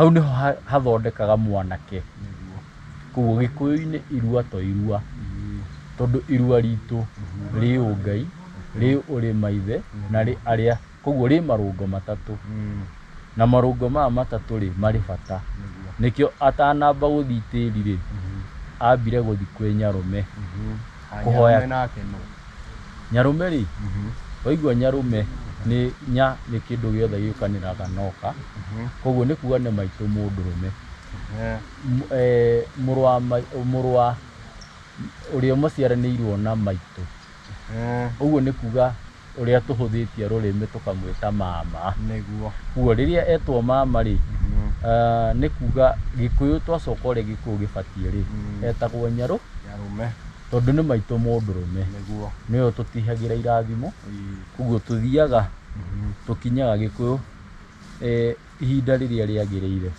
Hau nĩho hathondekaga mwanake. Nĩguo. Koguo Gĩkũyũ-inĩ irua to irua, tondũ irua ritũ rĩ ũngai, rĩ ũrĩ maithe na rĩ arĩa, koguo rĩ marũngo matatũ. Na marũngo maya matatũ rĩ, marĩ bata. Nĩguo. Nĩkĩo atanamba gũthiĩ tĩri rĩ, ambire gũthiĩ kwĩ nyarũme. Kũhoya. Nyarũme nake nũ? Nyarũme rĩ, waigua nyarũme nĩ nya, nĩ kĩndũ gĩothe gĩũkanĩraga noka. Koguo nĩ kuga nĩ maitũ mũndũrũme. Mũrũ wa mũrũ wa ũrĩa maciaranĩirwo na maitũ. Ũguo nĩ kuga ũrĩa tũhũthĩtie rũrĩmĩ tũkamwĩta mama. Nĩguo. Koguo rĩrĩa etwo mama rĩ, nĩ kuga Gĩkũyũ, twacoka ũrĩa Gĩkũyũ gĩbatiĩ rĩ, etagwo nyarũ. Nyarũme. Tondũ nĩ maitũ mũndũrũme. Nĩguo. Nĩwe tũtihagĩra irathimo. Koguo tũthiaga tũkinyaga Gĩkũyũ ihinda rĩrĩa rĩagĩrĩire.